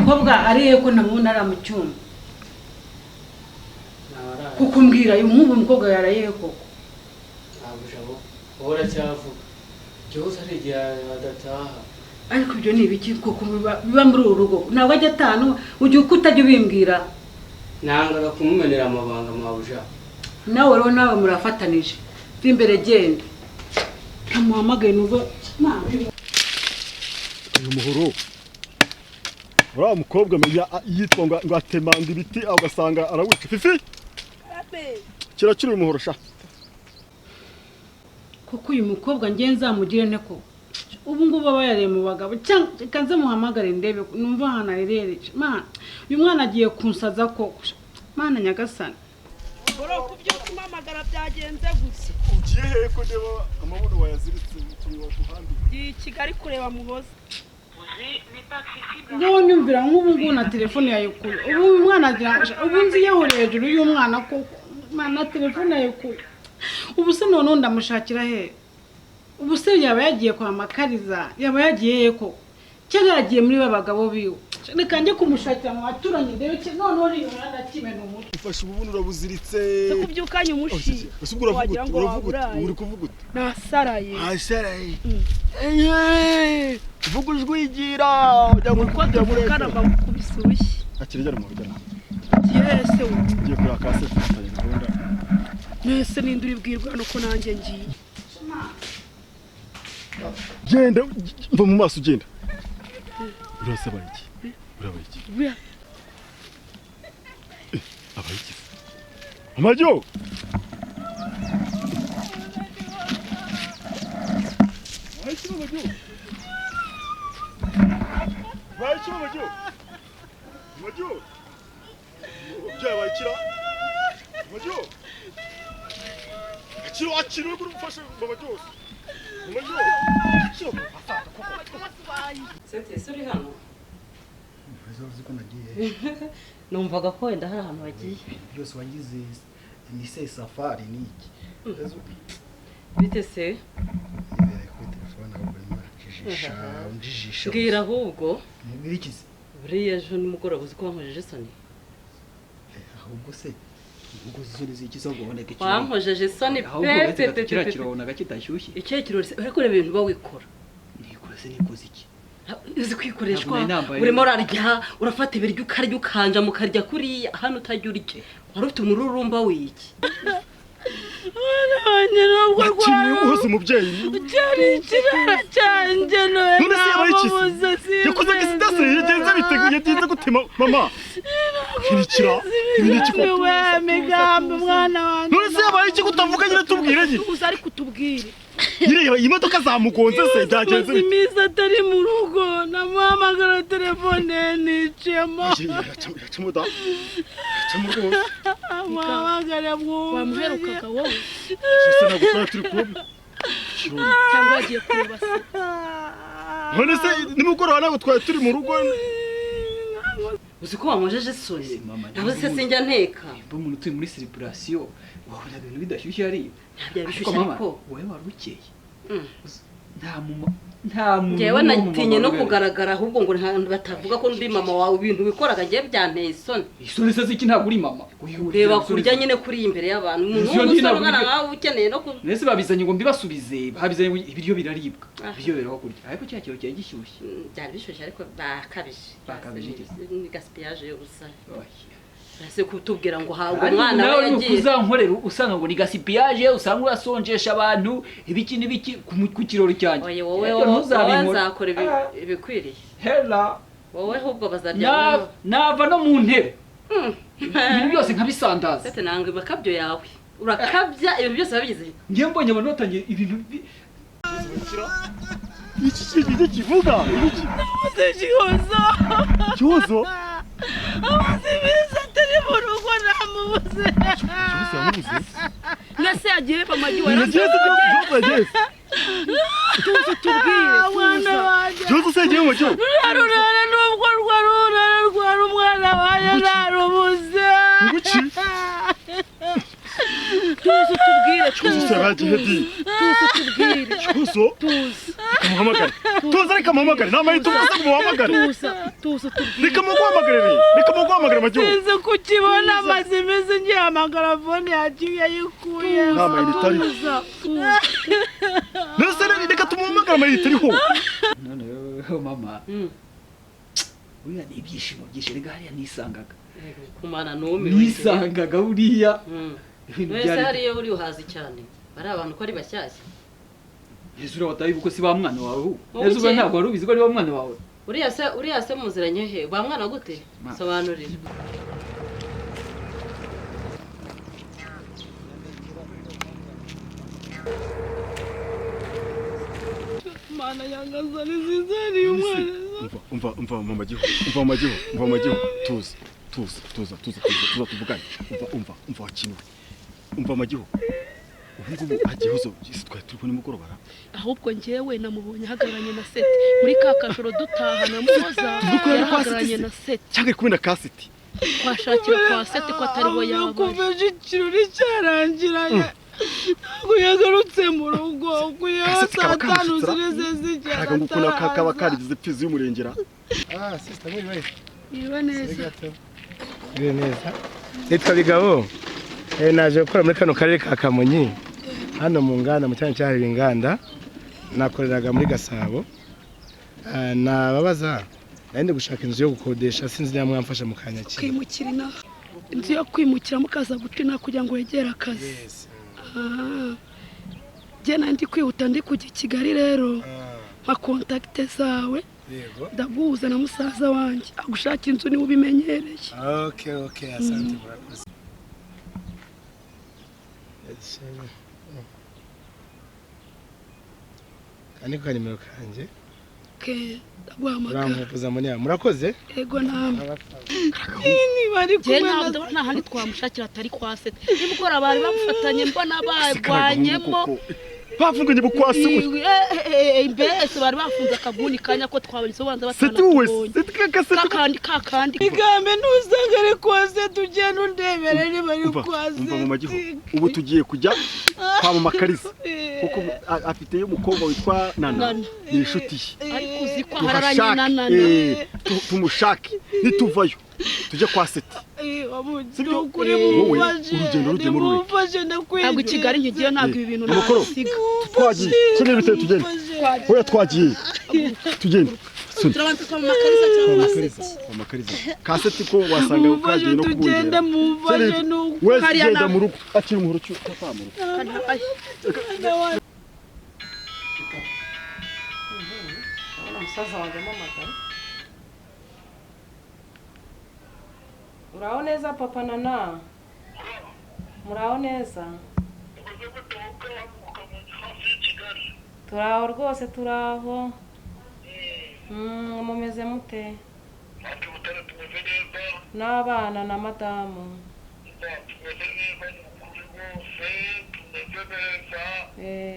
Mukobwa ariye ko ntamubona ari mu cyumba. Kuko umbwira nk'ubu umukobwa yaraye koko. Ntabwo jabo wowe uracyavuga Gihozo hari igihe adataha. Ariko ibyo ni ibiki koko biba muri uru rugo? Ntabwo ajya atanu ujya uko utajya ubimbwira. Nangaga kumumenera amabanga mabuja. Nawe rero nawe murafatanije. Va imbere genda. Kamuhamagaye nubwo uyu muhoro. Uriya mukobwa yitwa ngo atemanga ibiti ugasanga arawica. Fifi kirakira uyu muhoro sha. Kuko uyu mukobwa ngiye nzamugire nte ko ubu ngubu aba yariye mu bagabo, cyangwa reka nze muhamagare ndebe numva ahantu aherereje. Mana, uyu mwana agiye kunsaza koko. Mana nyagasani. Bro, kubyuka umpamagara byagenze gusa. Ugiye hehe ko ndeba amabuno wayaziritse utuntu waduhambiye? Ngiye i Kigali kureba Muhoza. Wowe nyumvira nk'ubu ngubu na telefone yayikuye. Ubu uyu mwana agira ubu nzi yahuriye hejuru y'umwana koko. Mana, telefone yayikuye. Ubu se noneho ndamushakira he? Ubu se yaba yagiye kwa Makariza, yaba yagiye he koko? Cyangwa yagiye muri ba bagabo biwe? Reka njye kumushakira mu baturanyi ndebe noneho uriya mwana akimena umutwe. Ufashe ububuno urabuziritse. Se kubyukanye umushi. Ese ubwo uravuga ute? Uravuga ute? Uri kuvuga ute? Nasaraye. Asaraye. Vuga ujwigira ujya ngo Uko tuvugana mbakubise urushyi. Akiri jya mu rugana. Yes we. Ngiye kureba ka se tufatanye gahunda. Nese ninde uribwirwa nuko nanjye ngiye. Genda mva mu maso ugenda. Urasaba iki? Uraba iki? Aba iki? Amajyo. Amajyo. Byabaye kira. Amajyo. Akiro akiro gurufashe mama byose. Amajyo. Akiro afata koko. Sete uri hano? Uzi ko nagiye. Numvaga ko wenda hari ahantu wagiye. Byose wagize ni se safari ni iki? Bite se? Ibereye kuri telefone ahubwo nimajijisha, unjijisha. Mbwira ahubwo. Mbwira iki se? Buriya ejo nimugoroba uzi ko wankojeje isoni? Ahubwo se ubwo isoni ziki zo kuboneka iki? Wankojeje isoni pe pe pe pe. Kirabonaga kitashyushye. Icyo kirori se uriko ureba ibintu uba wikora. Nikora se nikoze iki? Uzi kwikoreshwa urimo urarya urafata ibiryo ukarya ukanja mukarya kuriya hano utajya urya wari ufite umururumba w'iki? Wakimuye umubyeyi cyari ikirara cyanjye none se yabaye iki? Yakoze agisida se yagenze biteguye yagenze gutema mama kirikira ibintu kiko migambi umwana wanjye none se yabaye iki kutavuga nyine tubwire nyine uza ariko utubwire nyine imodoka zamugonze se byagenze bite? Iminsi atari mu rugo namuhamagara telefone nicemo yacamo da yacamo rwose amuhamagara mwumve wamuherukaga wowe se ntabwo twari turi kumwe cyangwa wagiye kureba se none se nimugoroba ntabwo twari turi mu rugo. Uzi ko wankojeje isoni? Ntabwo se sinjya nteka. Mba umuntu utuye muri celebration wabona ibintu bidashyushye hariya. Ntabyo bishyushye ariko wowe wari ukeye. Nta muma nta muntu. Ngewe natinye no kugaragara ahubwo ngo batavuga ko ndi mama wawe ibintu wikoraga ngiye byanteye isoni. Isoni se ziki ntabwo uri mama. Reba kurya nyine kuri imbere y'abantu umuntu w'umusore ungana nkawe ukeneye no ku Nese babizanye ngo mbibasubize babizanye ngo ibiryo biraribwa. Ibiryo biraho kurya ariko cya kiro cyari gishyushye. Byari bishyushye ariko bakabije. Bakabije iki? Ni gaspillage yo gusa. Ese kutubwira ngo ha ubwo mwana we yagiye kuzankorera usanga ngo ni gaspillage usanga urasonjesha abantu ibiki n'ibiki ku kirori cyanjye. Oye wowe ntuzabikora ibikwiriye. Hela wowe ahubwo bazarya nava no mu ntebe. Ibintu byose nkabisandaza. Sete nanga ibakabyo yawe. Urakabya ibintu byose babigize. Ngiye mbonye abantu batangiye ibintu iki kintu kivuga iki. Gihozo. Gihozo. Amaze iminsi atari mu rugo namubuze. Gihozo yamubuze? Nese yagiye mama Gihozo. Gihozo yagiye. Tuzi tubwire mwana wanjye. Gihozo se yagiye mu gihugu. Rurara nubwo rwarurara rwara umwana wanjye narubuze. Nguki? Tuzi tubwire Gihozo se yagiye di. Tuzi tubwire. Gihozo. Tuzi. Muhamagare. Tuza reka muhamagare. Nta mayinite ubusa muhamagare. Tuza tuza tubwire. Reka muguhamagare. Reka muguhamagare Magiho. Sinzi kukibona amaze iminsi ngihamagara fone yagiye yayikuye. Nta mayinite ariho. Nese reka tumuhamagare amayinite ariho. None mama. Uriya ni ibyishimo byinshi rega hariya nisangaga. Kumana numiwe. Nisangaga uriya. Wese hariyo uri uhazi cyane. Bari abantu ko ari bashyashya. Yesu uriya wataye uko si ba mwana wawe. Yesu uriya ntabwo wari ubizi ko ari ba mwana wawe. Uriya se muziranye he? Ba mwana gute? Sobanurira. Mana yangaza nizizeri umwana. Umva mama Giho. Umva mama Giho. Umva mama Giho. Tuza. Tuza tuza tuza tuza tuvugane. Umva umva wakinwe. Umva mama Giho. Ubu ngubu agihozo twari turi kumwe nimugoroba. Ahubwo njyewe namubonye ahagararanye na Seti muri ka kajoro dutaha namuhoza ahagararanye na Seti cyangwa ari kumwe na Kaseti twashakira kwa Seti ko atari bo yaba kuveje ikirori cyarangiranye ntabwo yagarutse mu rugo kuya saa tanu zirize zigera karaga ngo kaba karigize pfizi y'umurengera. Ah sister mwiriwe. Mwiriwe neza. Mwiriwe neza. Nitwa Bigabo. Naje gukora muri kano karere ka Kamonyi hano mu nganda mu cyanya cyahariwe inganda nakoreraga muri Gasabo. Nababaza nari ndi gushaka inzu yo gukodesha sinzi niba mwamfasha mukanyakira. Kwimukira ina inzu yo kwimukira mukaza gutina kugira ngo wegere akazi. Jye nandi kwihuta ndi kujya i Kigali rero nka kontakite zawe ndaguhuza na musaza wanjye agushaka inzu niwe ubimenyereye. Okay asante murakoze. Kandi ka nimero kanjye. Okay, ndaguhamagara. Urampuza munya. Murakoze? Yego namwe. Niba ari kumwe na nta handi twamushakira atari kwa Seti. Nimugora bari bamufatanye mbona barwanyemo. Bafunganye bukwasi. Mbese bari bafunze akaguni kanya ko twabonye sobanza batana. Seti kakandi. Igambe ntusanga ari kwa Seti ugenda undebere niba ari kwa Seti. Umva mama Giho. Ubu tugiye kujya kwa mama Kalisa. Kuko afite umukobwa witwa Nana. Ni inshuti ye. Ariko uzi ko hararanye na Nana. Tumushake nituvayo tujye kwa Seti. Sibyo kuri mumfashe. Urugendo rujye muri mumfashe ndakwinginze. Ntabwo i Kigali nkigiye ntabwo ibi bintu nasiga. Twagiye. Soni biteye tugende. Oya twagiye. Tugende. Turabanza kwa mama Kalisa cyangwa Seti. Mama Kalisa. Ka Seti ko wasanga kagiye no kubungera. Tugende mumfashe nuko. Wese genda mu rugo akiri umuhoro cyo papa mu rugo. Umusaza wanjye amamagara. Uraho neza papa Nana? Muraho neza? Turaho rwose turaho. Mumeze mute? N'abana na madamu.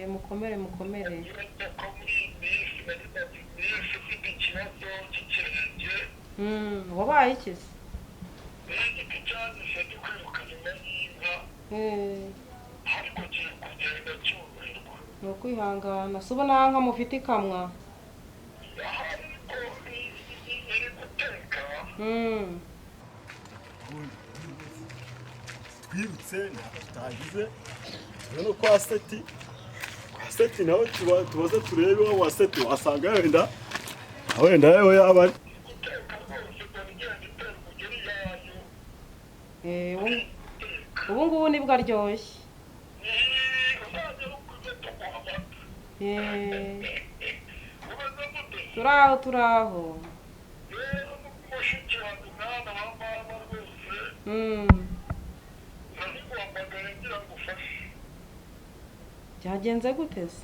Mukomere mukomere. Wabaye iki se? Ni ukwihangana si ubona nka mufite ikamwa. Twirutse ntabwo tutagize tubona kwa Seti. Kwa Seti nawe tubaze turebe wa Seti wasanga wenda yewe yaba ari. Ubu ngubu nibwo aryoshye. Turaho turaho. Byagenze gute se?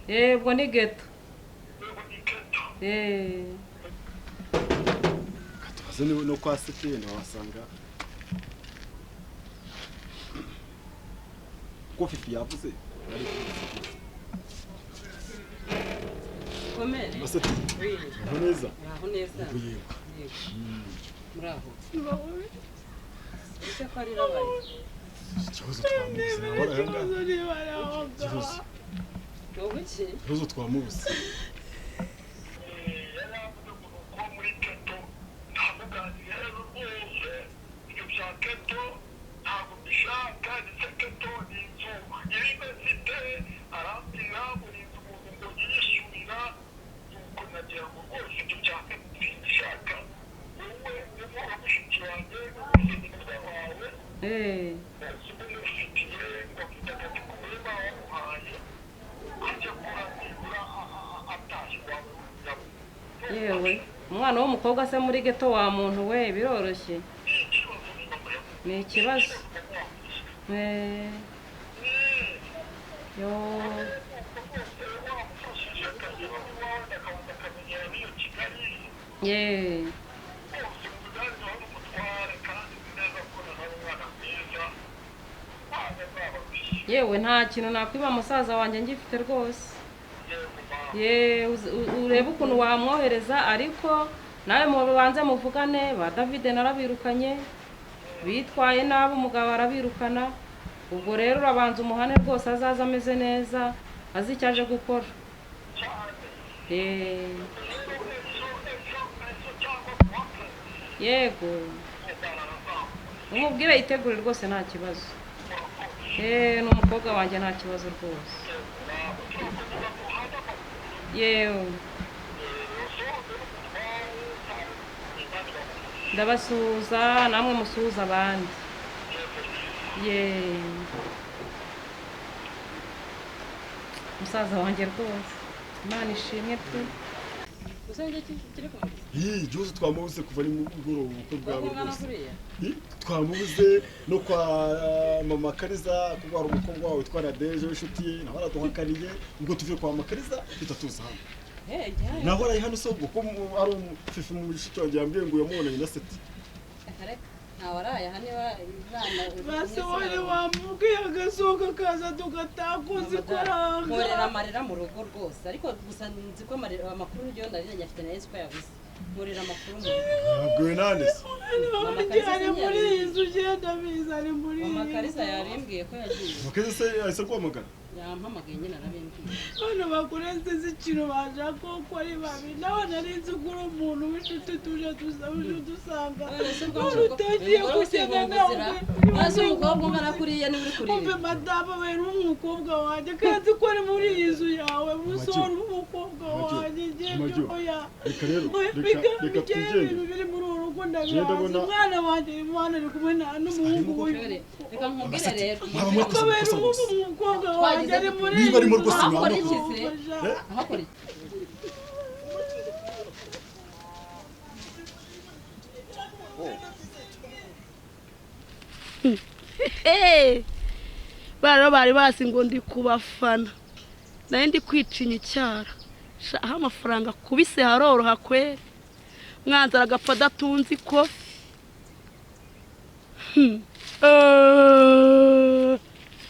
Ubwo ni geto. Katubaze no kwa Sitene wasanga ko Fifi yavuze. Komere. Baseti. Neza. Muraho neza. Yego. Muraho. Ese ko ari rabaye. Ikibazo twamubuze. Ikibazo. Wowe iki? Ikibazo twamubuze. Yewe umwana w'umukobwa se muri geto wa muntu we biroroshye ni ikibazo. Yo ye yewe nta kintu nakwiba musaza wanjye ngifite rwose. Ye urebe ukuntu wamwohereza ariko nawe mubanze muvugane. Ba David narabirukanye bitwaye nabi umugabo arabirukana. Ubwo rero urabanza umuhane rwose azaza ameze neza azi icyo aje gukora. Yego umubwire yitegure rwose nta kibazo. Ni umukobwa wanjye nta kibazo rwose. Yewe ndabasuhuza namwe musuhuza abandi. Ye musaza wanjye rwose Imana ishimwe pe. Gihozo twamubuze kuva ari mugoroba ubukwe bwawe rwose. Twamubuze no kwa mama Kariza kuko hari umukobwa wawe witwa Radeje w'inshuti ye nawe araduhakaniye. Ubwo tuvuye kwa mama Kariza duhita tuza hano. Naho ari hano se ubwo ko ari Fifi mu mushiki wanjye yambwiye ngo yamubonanye na Seti. Ntawaraye aha niba base wari wamubwiye agasohoka kaza tugatakuza ikoranga. Nkorera amarira mu rugo rwose ariko gusa nzi ko amakuru yo nari nyafite na Yesu ko yabuze. Nkorera amakuru mu rugo. Nande se ari muri iyi nzu ugenda biza ari muri iyi. Mama Kariza yarimbwiye ko yagiye. Mama Kariza se yahise guhamagara? Yampamagaye nyine arabimbwiye. Hano bakurenze ikintu baje koko ari babi nawe nari nzi ko uri umuntu w'inshuti tuje dusanga utagiye kugenda nawe. Ese umukobwa ungana kuriya niwe uri kurira? Umve madamu we ni umukobwa wanjye kandi ko ari muri iyi nzu yawe musore umukobwa wanjye ngiye oya. Reka rero reka tugende. Ibintu biri muri uru rugo ndabizi. Umwana wanjye umwana ari kumwe n'umuhungu we. Reka nkubwire rero. Umukobwa wanjye ari muri niba arimo rwose ahakora iki se? Ahakora iki? Baro bari basi ngo ndi kubafana naye ndi kwicinya icyara. Aho amafaranga kubise haroroha kweri. Mwanzara agapfa adatunze ikofi.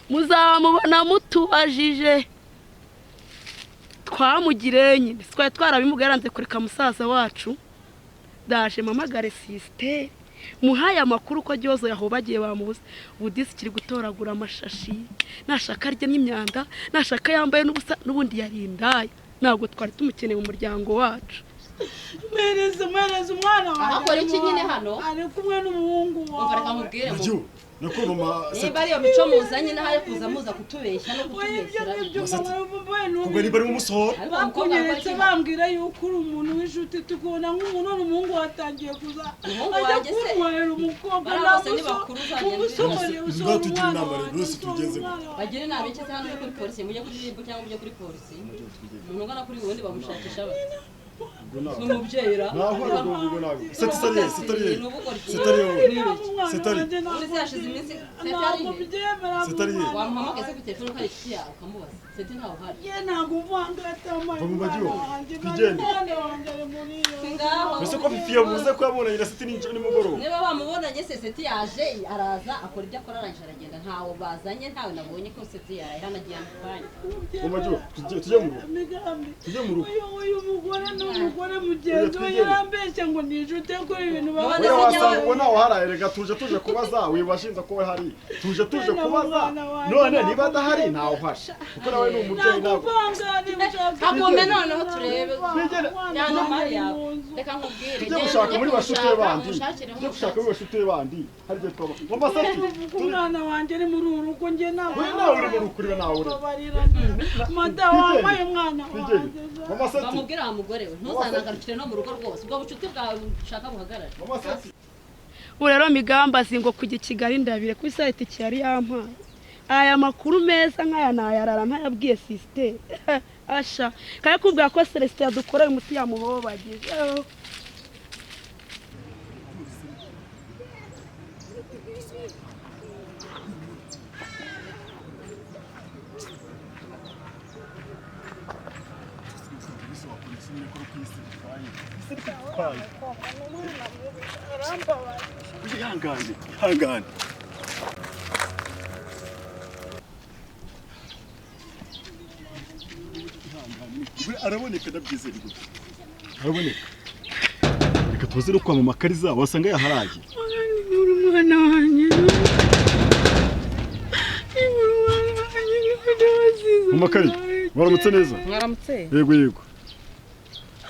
Muzamubona mutubajije twamugire nyine twari twarabimugaye yaranze kureka musaza wacu. Ndaje mpamagare sisiteri muhaye amakuru ko Gihozo yahobagiye bamubuze. Ubu disi kiri gutoragura amashashi nashaka arya n'imyanda nashaka yambaye n'ubusa n'ubundi yarindaye. Ntabwo twari tumukeneye mu muryango wacu. Mwereze umwana wanjye. Ahakora iki nyine hano? Ari kumwe n'umuhungu wawe. Reka nkubwire mu Nako mama niba ariyo mico muzanye naho kuza muza kutubeshya no kutubeshyera. Ubwo niba ari umusohora bakunyeretse bambwira yuko uri umuntu w'inshuti tukubona nk'umuntu n'umuhungu watangiye kuza ajya kunkorera umukobwa umusore usora umwana wanjye. Bagira inama iki se hano kuri polisi mujye kuri RIB cyangwa mujye kuri polisi. Umuntu ungana kuri ubundi bamushakisha bate? Ni umubyeyi ra. Naho ubwo nawe. Setariye setariye. Setariye. Setariye. Uri yashize iminsi Setariye. Wamuhamagaye se ku telefone ko ari inshuti yawe ukamubaza. Seti ntawe uhari. Ye ntabwo uvanga atamaye. Va mu bagiho. Tugende. Ese ko Fifi yavuze ko yabonanye na Seti nimugoroba. Niba bamubonanye se Seti yaje araza akora ibyo akora arangije aragenda ntawe bazanye ntawe nabonye ko Seti yaraye hano agiye mu kanya. Mu bagiho tujye mu rugo. Tujye mu rugo. Uyu mugore ni umugore mugenzi we yarambeshye ngo ni inshuti kuri ibintu babaye. Wasanga ubwo nawe haraye rega tuje kubaza wibashinza ko we hari. Tuje kubaza none niba adahari ntawe uhari. Kuko nawe ni umubyeyi ntabwo. Agombe noneho turebe. Reka nkubwire. Tujye gushaka muri bashuti bandi. Tujye gushaka muri bashuti bandi. Hari igihe twaba. Mama Seti. Umwana wanjye ari muri uru rugo njye nawe. We nawe uri muri ukuri nawe uri. Mada wampaye umwana wanjye. Mama Seti. Bamubwira wa mugore we ntuzanagarukire no mu rugo rwose. Ubwo bucuti bwawe ushaka buhagarare. Mama Seti. Ubu rero Migamba ngo kujya i Kigali ndabire ku isaha itike yari yampaye. Aya makuru meza nk'aya nayarara ntayabwiye sisiteri. Asha kaya kubwira ko Celestin yadukoreye umuti yamuhobagije. Ihangane, ihangane. Araboneka ndabyizeye gutya. Araboneka. Reka tuze no kwa mama Kariza wasanga yaharaye. Uri umwana wanjye. Mama Kariza, waramutse neza? Mwaramutse. Yego yego.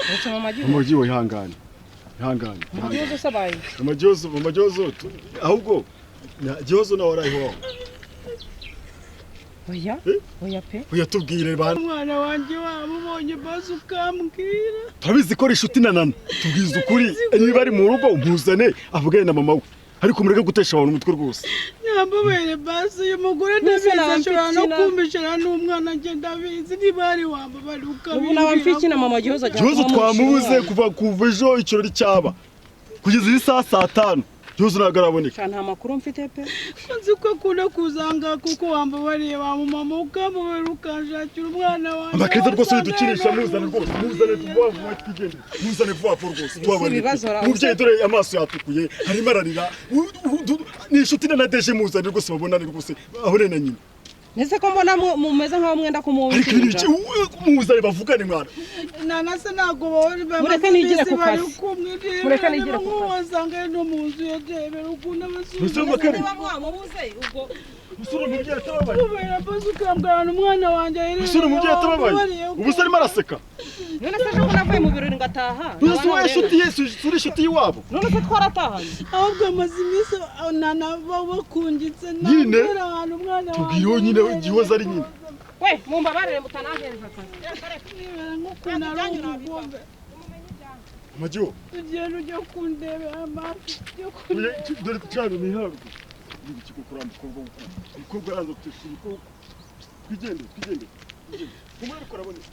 Uretse mama Gihozo. Mama Gihozo ihangane. Ihangane. Mama Gihozo sabaye. Mama Gihozo, Mama Gihozo ahubwo Gihozo nawe araye iwawe. Oya, oya pe. Oya tubwire bana. Umwana wanjye wamubonye bazi ukambwira. Turabizi ko ari inshuti na Nana. Tubwize ukuri niba ari mu rugo umuzane avugane na mama we. Ariko mureke gutesha abantu umutwe rwose. Nyambabere basi uyu mugore ndabizi ashobora no kumbishira n'umwana njye ndabizi niba ari wambabare ukabibwira. Ubu nawe mfiki na mama Gihozo ajya. Gihozo twamubuze kuva ejo ikirori cyaba. Kugeza iyi saa 5. Gihozo ntabwo araboneka. Nta makuru mfite pe. Nzi ko akunda kuzanga kuko wambabariye wa mama ukamubera ukanshakira umwana wanjye. Amakeza rwose udukinisha muzane rwose muzane vuba vuba twigendere. Muzane vuba vuba rwose tubabone. Umubyeyi dore amaso yatukuye arimo ararira. Ni inshuti na Nadeje muzane rwose babonane rwose abone na nyina. Nese ko mbona mumeze nkaho mwenda kumushinja. Muzane bavugane mwana. Nana se ntago bari mureke nigire ku kazi. Mureke nigire ku kazi. Wasanga no mu nzu yatebera ukunda abasura. Musore umubyeyi atababaye. Kubera bose ukambwana umwana wanjye aherereye. Musore umubyeyi atababaye. Ubu se arimo araseka. None se ejo navuye mu birori ngataha. None se wowe inshuti ye suri inshuti y'iwabo. None se twaratahanye. Ahubwo amaze iminsi Nana bakungitse nyine. Ahantu umwana wanjye. Tubwire nyine Gihozo ari nyine. We mumbabarire mutanahereza akazi. Nk'ukuntu ari umugombe. Amagio. Tugenda ujya kundebera amafi. Dore cyane mihabwe. Iki kukura umukobwa w'ukuri. Umukobwa araza gutesha umukobwa. Twigende, twigende. Kumwe ariko araboneka.